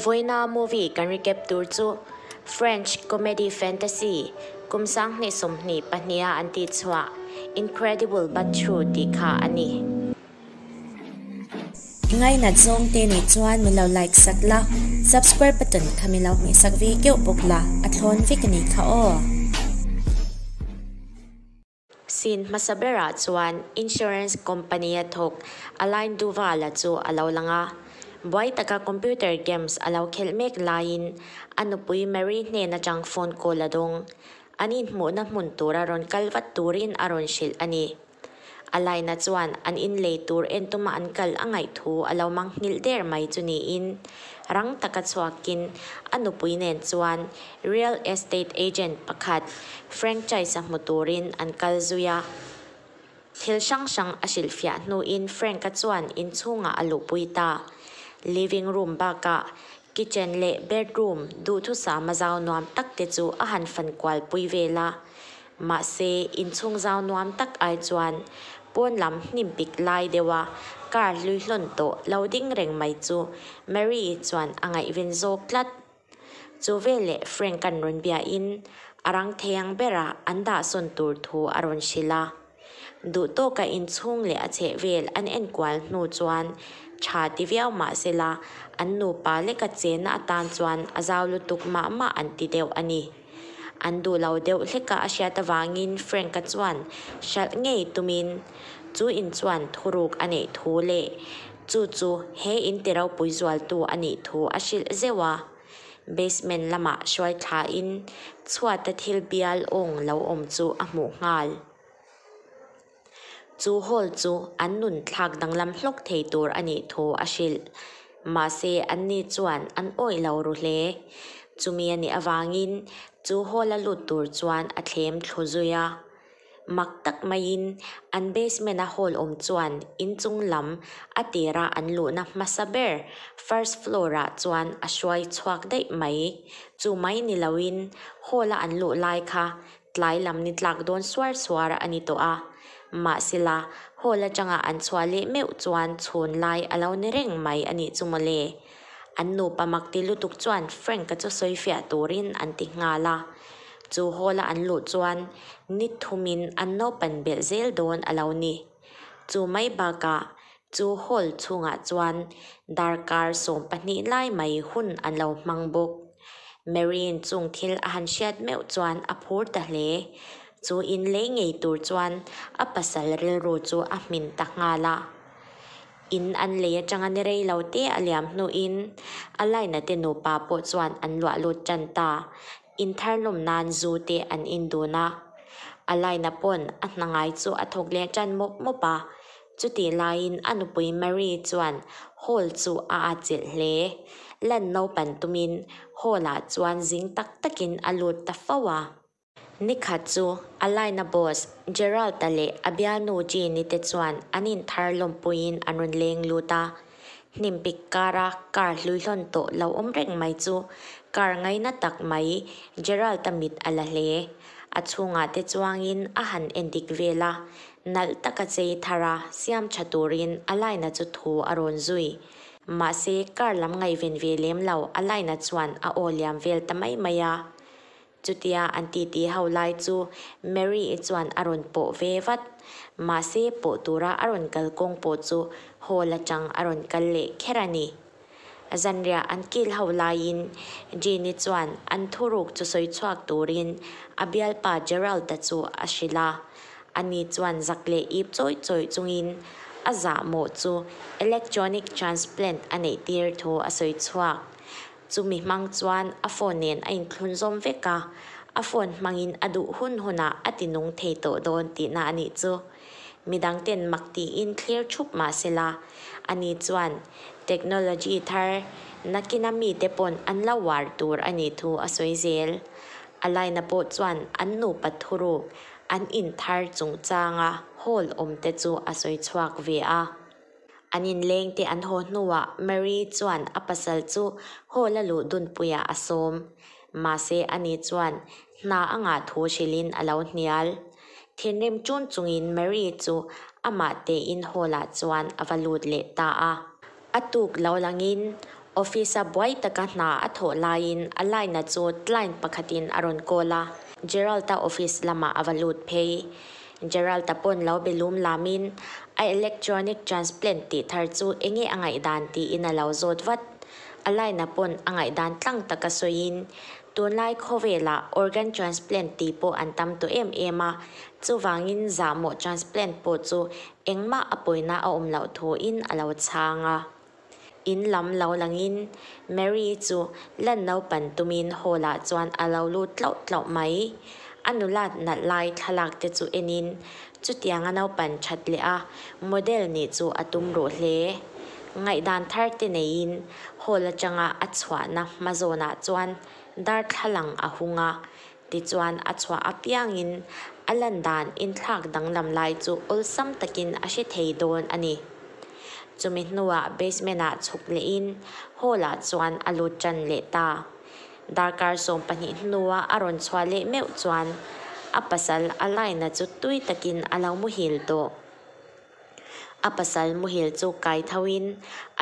Vawiina movie kan recap tur chu French comedy fantasy kum 2022 a an tihchhuah Incredible But True tih kha a ni. I ngainat zawng te nih chuan min lo like sak la, subscribe button kha min lo hmeh sak ve keuh bawk la, a thlawn vek a nih kha aw. Scene hmasa berah chuan insurance company a thawk Alain Duval-a chu a lo lang a. Buai taka computer games a lo khelh mek laiin a nupui Marie hnen atang phone call a dawng. An inhmuhna hmun tura rawn kal vat turin a rawn hrilh a ni. Alain-a chuan an inlei tur en tuma an kal a ngaih thu a lo mang nghilh der mai chu niin rang taka chhuakin a nupui nen chuan real estate agent pakhat franchise-a hmu turin an kal zui a. Thil hrang hrang a hrilhfiah hnuin Frank-a chuan inchhungah a luhpui ta. Living room bakah kitchen leh bedroom duhthusama zau nuam tak te chu a han fan kualpui vel a. Mahse, inchhung zau nuam tak ai chuan pawn lam hnim pik lai deuha car hlui hlawn tawh lo ding reng mai chu Marie-i chuan a ngaihven zawk tlat. Chu veleh Frank-a'n rawn biain a rang thei ang bera an dahsawn tur thu a rawn hrilh a. Duh tawka inchhung leh a chhehvel an enkual hnu chuan tha ti viau mah sela an nupa leka chenna atan chuan a zau lutuk mah mah an ti deuh a ni. An duh lo deuh hleka a hriat avangin Frank-a chuan hralh ngei tumin chu in chuan thuruk a neih thu leh chu chu he in ti ropui zualtu a nih thu a hrilh zeuh a. Basement lamah hruai thlain chhuata thil bial awng lo awm chu a hmuh nghal. Chu hall chu an nun thlak danglam hlawk thei tur a nih thu a hrilh. Mahse, anni chuan an awih lo ru hle. Chumi a nih avangin chu hall a lut tur chuan a thlem thlu zui a. Mak tak maiin an basement a hall awm chuan inchung lam a tira an luhna hmasa ber first floor ah chuan a hruai chhuak daih mai. Chu mai ni loin hall a an luh lai kha Tlai lam ni tlak dawn suar suar a ni tawh a, mahsela hall atanga an chhuah leh meuh chuan chhun lai a lo ni reng mai a nih chu mawle. An nupa mak ti lutuk chuan Frank-a chu sawi fiah turin an ti nghal a. Chu hall-a an luh chuan ni thumin an naupan belh zel dawn a lo ni. Chu mai bakah chu hall chhungah chuan darkar 12 lai mai hun an lo hmang bawk. Marian chung thil a han hriat meuh chuan a phur ta hle. Chu in lei ngei tur chuan a pasal rilru chu a hmin ta nghal a. In an lei atanga ni rei lo te a liam hnuin a laina te nupa pawh chuan an luah lut tan ta. In thar lawm nan zu te an in dun a. A laina pawn a hna ngai chu a thawk leh tan mawp mawp a. Chutih laiin a nupui Marie chuan hall chu a atchilh hle. Lan naupan tumin hall ah chuan zing tak takin a lut ta fo a. Nikhat chu a laina boss Gerald-a leh a bialnu Jean-i te chuan an inthar lawmpuiin an rawn leng lut a. Hnim pik kara car hlui hlawn tawh lo awm reng mai chu car ngaina tak mai Gerald-a mit a la hle. A chhungah te chuangin a han endik vel a, Nalh taka chei thar a, siam tha turin a laina chu thu a rawn zui. Mahse, car lam ngaihven ve lem lo a laina chuan a aw liam vel ta mai mai a. Chutia an titi ho lai chu Mary-i chuan a rawn pawh ve vat. Mahse, pawh tura a rawn kal kawng pawh chu hall atang a rawn kal leh kher a ni. Zanriah an kil ho laiin Jean-i chuan an thuruk chu sawi chhuak turin a bialpa Gerald-a chu a hrilh a. Ani chuan zak leh ip chawih chawih chungin a zahmawh chu electronic transplant a neih tir thu a sawi chhuak. Chumi hmang chuan a phone nen a inthlun zawm vek a, a phone hmangin a duh hun hunah a ti nung thei tawh dawn tihna a nih chu. Midang ten mak tiin thlir thup mah sela, ani chuan technology thar nakina mite pawn an lo uar tur a nih thu a sawi zel. A laina pawh chuan an nupa thuruk an in thar chungchanga hall awm te chu a sawi chhuak ve a. An inleng te an haw hnuah Marie chuan a pasal chu hall a luh dunpuiah a sawm. Mahse ani chuan hna a ngah thu hrilhin a lo hnial. Thinrim ṭun chungin Marie chu amah tein hall ah chuan a va lut leh ta a. A tuk lo langin Office-a buai taka hna a thawh laiin a line-a chu client pakhatin a rawn call a, Gerald-a office lamah a va lut phei. Gerald-a pawn lo be lum lamin a electronic transplant tih thar chu enge a ngaihdan tiin a lo zawt vat. A line-a pawn a ngaihdan tlang taka sawiin tunlai khawvelah organ transplant tih pawh an tam tawh em em a, chuvangin zahmawh transplant pawh chu engmah a pawina a awm loh thuin a lo chhang a. In lam lo langin Mary chu lan naupan tumin hall ah chuan a lo lut tlauh tlauh mai. A nulat nalh lai thlalak te chu enin chutianga naupan that leh a model nih chu a tum ruh hle. Ngaihdan thar te neiin hall atanga a chhuahna hma zawnah chuan darthlalang a hung a, tichuan a chhuah apiangin a lan dan inthlak danglam lai chu awlsam takin a hre thei dawn a ni. Chumi hnuah basement ah chhuk lehin hall ah chuan a lut tan leh ta. Darkar 12 hnua a rawn chhuah leh meuh chuan a pasal a line-a chu tui takin a lo muhil tawh. A pasal muhil chu kai thoin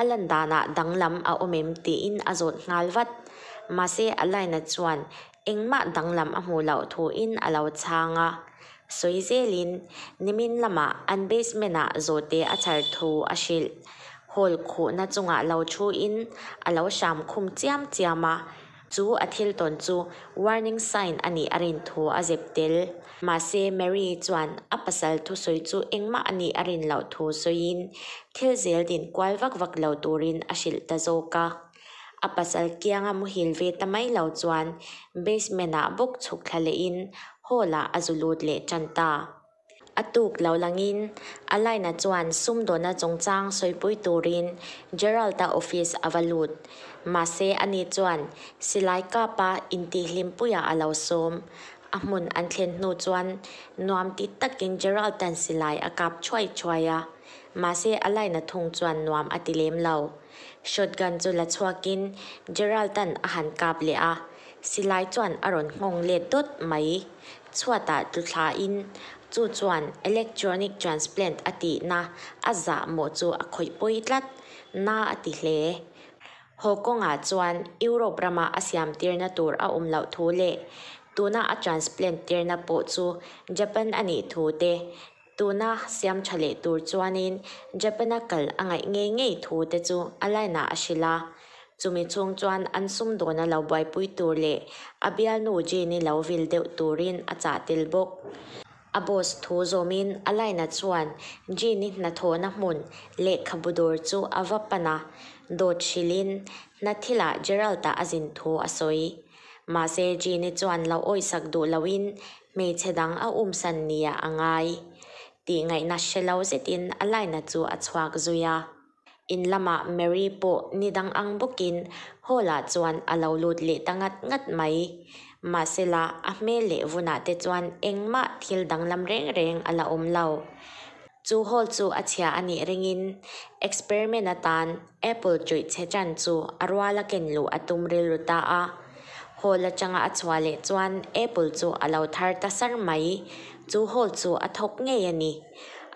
a lan danah danglam a awm em tiin a zawt nghal vat. Mahse a line-a chuan engmah danglam a hmuh loh thuin a lo chhang a. Sawi zelin nimin lamah an basement-ah zawhte a chhar thu a hrilh. Hall khuhna chungah lo thuin a lo hram khum chiam chiam a, chu a thil tawn chu warning sign a nih a rin thu a zep tel. Mahse Mary chuan a pasal thusawi chu engmah a nih a rin loh thu sawiin thil zel din kual vak vak lo turin a hrilh ta zawk a. A pasal kianga muhil ve ta mai lo chuan basement-ah bawk chhuk thla lehin hall-ah a zu lut leh tan ta. A tuk lo langin a line-a chuan sumdawna chungchang sawipui turin Gerald-a office a va lut. Mahse ani chuan silai kapa intihhlimpuiah a lo sawm. A hmun an thlen hnu chuan nuam ti takin Gerald-a'n silai a kap thuai thuai a. Mahse a line-a thung chuan nuam a ti lem lo. Shotgun chu la chhuakin Gerald-a'n a han kap leh a, silai chuan a rawn nghawng let dawt mai. Chhuatah tlu thlain chu chuan electronic transplant a tihna a zahmawh chu a khawih pawi tlat na a ti hle. Haw kawngah chuan Europe rama a siam tirna tur a awm loh thu leh tuna a transplant tirna pawh chu Japan a nih thu te, tuna siam tha leh tur chuanin Japan-a kal a ngaih ngei ngei thu te chu a line-ah a hrilh a. Chumi chhung chuan an sumdawna lo buaipui tur leh a bialnu Jane-i lo vil deuh turin a chah tel bawk. A boss thu zawmin a line-a chuan Jane-i hnathawhna hmun lehkhabu dawr chu a va pan a, dawt hrilhin hna thilah Gerald-a a zin thu a sawi. Mahse Jane-i chuan lo awisak duh loin hmeichhe dang a umsan nia a ngai. Tih ngaihna hre lo zetin a line-a chu a chhuak zui a. In lamah Mary pawh ni dang ang bawkin hall-ah chuan a lo lut leh ta ngat ngat mai. Mahsela a hmel leh vunah te chuan engmah thil danglam reng reng a la awm lo. Chu hall chu a chhia a nih ringin experiment atan apple ṭuih chhe ṭan chu a ruala ken luh a tum rilru ta a. Hall aṭanga a chhuah leh chuan apple chu a lo thar ta sar mai. Chu hall chu a thawk ngei a ni.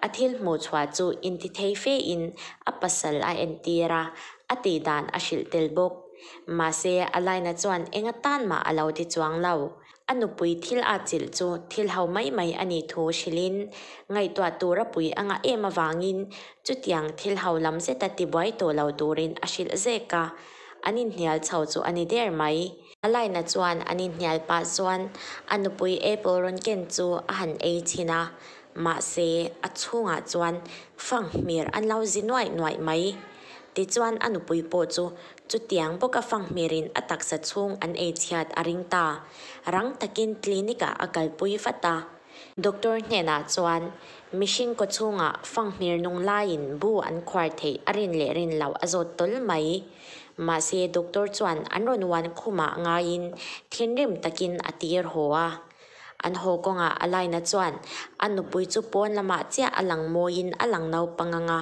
A thil hmuh chhuah chu intithei fein a pasal a entir a, a tih dan a hrilh tel bawk. Mahse a line-a chuan eng atan mah a lo ti chuang lo. A nupui thil a chilh chu thil ho mai mai a nih thu hrilhin ngaihtuah tur a pui a ngah em avangin chutiang thil ho lam zeta tibuai tawh lo turin a hrilh zek a, an inhnial chho chu a ni der mai. A line-a chuan an inhnial pah chuan a nupui apple rawn ken chu a han ei chhin a, mahse a chhungah chuan fanghmir an lo zi nuaih nuaih mai. Tichuan a nupui pawh chu chutiang bawka fanghmirin a taksa chhung an ei chhiat a ring ta. Rang takin clinic-ah a kalpui vat a. Doctor hnenah chuan mihring kaw chhungah fanghmir nung laiin bu an khuar theih a rin leh rin loh a zawt tawl mai. Mahse doctor chuan an rawn uan khumah ngaiin thinrim takin a tir haw a. An haw kawngah a line-a chuan a nupui chu pawn lamah chiah a lang mawiin a lang naupang ang a,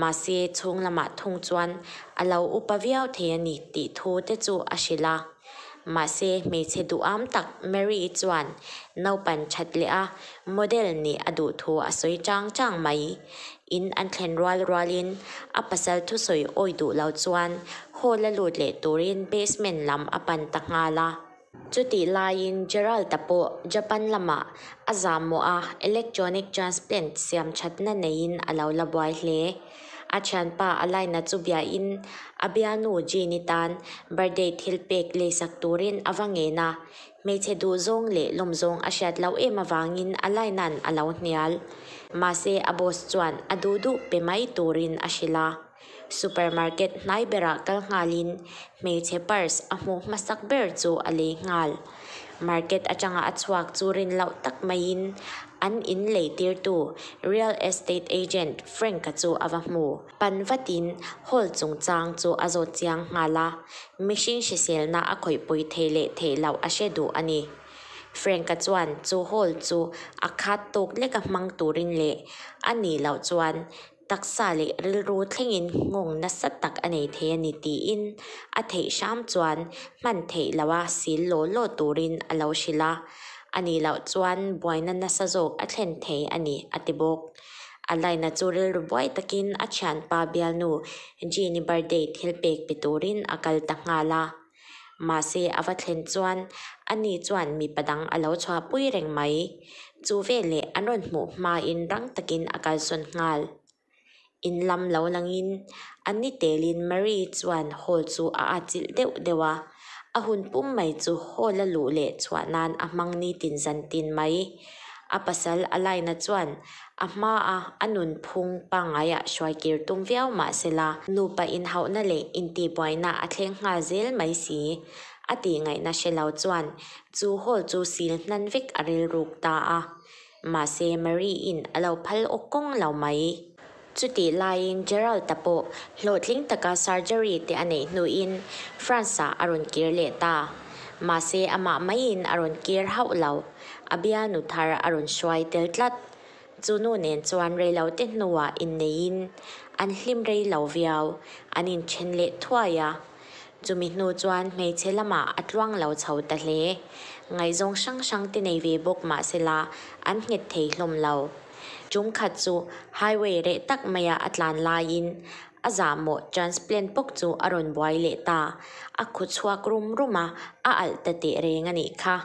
mahse chhung lamah thung chuan a lo upa viau thei a ni tih thu te chu a hrilh a. Mahse hmeichhe duham tak Mary-i chuan naupan that leh a model nih a duh thu a sawi chang chang mai. In an thlen rual rualin a pasal thusawi awi duh lo chuan hall a lut leh turin basement lam a pan ta nghal a. Chutih laiin Gerald-a pawh Japan lamah a zahmawh a, electronic transplant siam thatna neiin a lo la buai hle. A thianpa a laina chu biain a bialnu Jean-i tan birthday thil pek leisak turin a va ngen a, hmeichhe duhzawng leh lawmzawng a hriat loh em avangin a laina'n a lo hnial. Mahse a boss chuan a duh duh pe mai turin a hrilh a. Supermarket hnai berah kal nghalin hmeichhe purse a hmuh hmasak ber chu a lei nghal. Market atanga a chhuak chu rin loh tak maiin an in lei tirtu real estate agent Frank-a chu a va hmu. Pan vatin hall chungchang chu a zawt chiang nghal a, mihring hriselna a khawihpui thei leh theih loh a hre duh a ni. Frank-a chuan chu hall chu a khat tawk leka hmang turin leh a nih loh chuan Taksa leh rilru thlengin nghawng nasa tak a nei thei a ni tiin a theih hram chuan hman theih loha sil law law turin a lo hrilh a, a nih loh chuan buaina nasa zawk a thlen thei a ni a ti bawk. A laina chu rilru buai takin a thianpa bialnu Jean-i birthday thil pek pe turin a kal ta nghal a. Mahse a va thlen chuan ani chuan mipa dang a lo chhuahpui reng mai. Chu veleh an rawn hmuh hmain rang takin a kalsawn nghal. In lam lo langin a ni telin Marie chuan hall chu a atchilh deuh deuh a, a hun pum mai chu hall a luh leh chhuah nan a hmang nitin zan tin mai. A pasal a laina chuan a hmaa a nunphung pangaiah hruaikir tum viau mah sela, nupa inhauhna leh intihbuaina a thleng nghal zel mai si. A tihngaihna hre lo chuan chu hall chu sil hnan vek a rilruk ta a. Mahse Marie-in a lo phal awk kawng lo mai. Chutih laiin Gerald-a pawh hlawhtling taka surgery te a neih hnuin France-ah a rawn kir leh ta. Mahse amah maiin a rawn kir hauh lo. A bialnu thar a rawn hruai tel tlat. Chu nu nen chuan reilote hnuah inneiin an hlim rei lo viau, an inthen leh thuai a. Chumi hnu chuan hmeichhe lamah a tluang lo chho ta hle. Ngaihzawng hrang hrang te nei ve bawk mahsela an nghet thei hlawm lo. Tum khat chu highway reh tak maia a tlan laiin a zahmawh transplant bawk chu a rawn buai leh ta. A khu chhuak rum rum a, a alh ta teh reng a nih kha.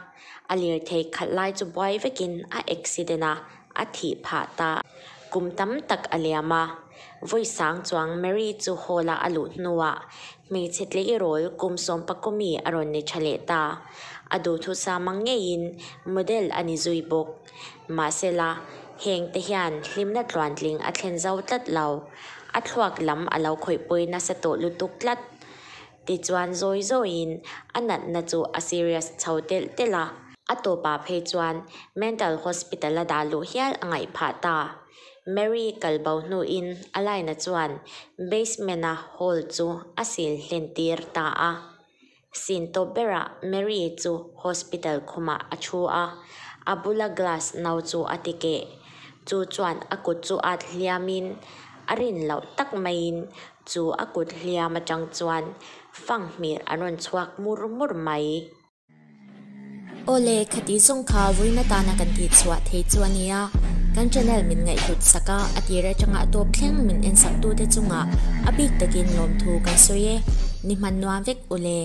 A lirthei khalh lai chu buai vekin a accident a, a thih phah ta. Kum tam tak a liam a, vawi sang chuang Mary chu hall a a luh hnuah hmeichhe tleirawl kum sawmpakawmi a rawn ni tha leh ta. A duhthusam ang ngeiin model a ni zui bawk. Mahsela, heng te hian hlimna tluantling a thlen zo tlat lo. A thluak lam a lo khawihpui nasa tawh lutuk tlat. Tichuan zawi zawiin a natna chu a serious chho telh telh a. A tawpah phei chuan mental hospital a dah luh hial a ngaih phah ta. Mary kal bo hnuin a laina chuan basement-a hall chu a sil hlen tir ta a. Sin tawp berah Mary chu hospital khumah a thu a, a bula glass no chu a ti keh. Chu chuan a kut chu at hliamin a rin loh tak maiin chu a kut hliam atang chuan fanghmir an rawn chhuak mur mur mai. Awle, khati zawng kha vawiin atana kan tih chhuah thei chu a nia. Kan channel min ngaihhlut sak a, a tir atanga a tawp thleng min en sak tute chungah a bik takin lawmthu kan sawi e. Ni hman nuam vek ule.